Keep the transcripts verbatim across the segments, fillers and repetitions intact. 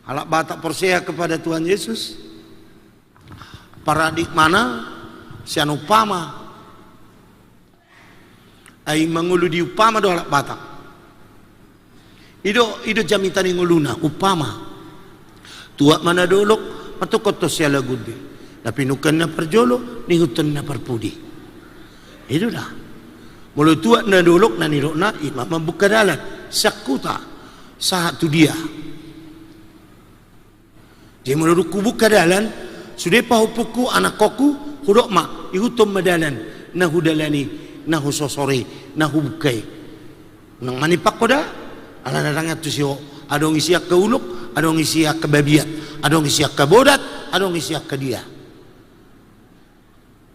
Halak Batak porsea kepada Tuhan Yesus, paradigmana sian umpama. Ai mangolu di umpama do halak Batak. I do, i do jamita ni ngoluna, umpama. Tuat ma na dolok, mantongkon sialagundi. Na pinungka na parjolo, nihuthon na parpudi. I do da. Molo tuat na dolok, na nidokna, i ma mambuka dalan. Sian huta, sahat tu dia. Jadi molo dung hubuka dalan, sude pahompungku, anakkonku, hudok ma, ihuthon ma dalan, na hudalani, na husosori, na hubuka i. Nang manimpang ho da, alana ndang antusi ho, adong isi angka ulok, adong isi angka babiat, adong isi angka bodat, adong isi angka dia.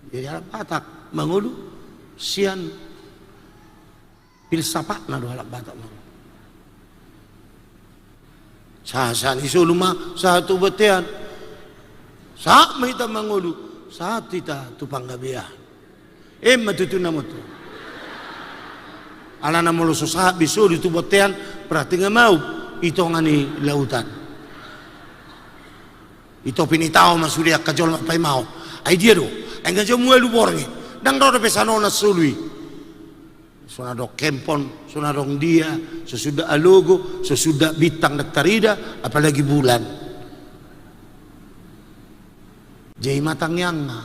Jadi halak Batak mangolu sian filsafatna do halak Batak mangolu. Sahat-sahat ni solu ma, sahat tu bontean. Sahat ma hita mangolu, sahat hita tu panggabean. Emma tutu na motto. Alana molo so sahat be solu tu bontean, berarti nga maup i tonga ni lautan. I topi ni tao ma sude angka jolma paima ho. Ai dia do? Ai nga jolo mualu borngin. Ndang ro dope sasongon solu i. So na adong hempon, so na adong dia, so suda alogo, so suda bintang ndang tarida, apalagi bulan. Jadi ma tangiangna.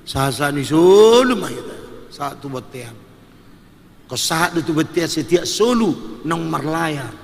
Sahat-sahat ni solu ma hita. Sahat tu bontean. Ingkon sahat do tu bontean setiap solu naung marlayar.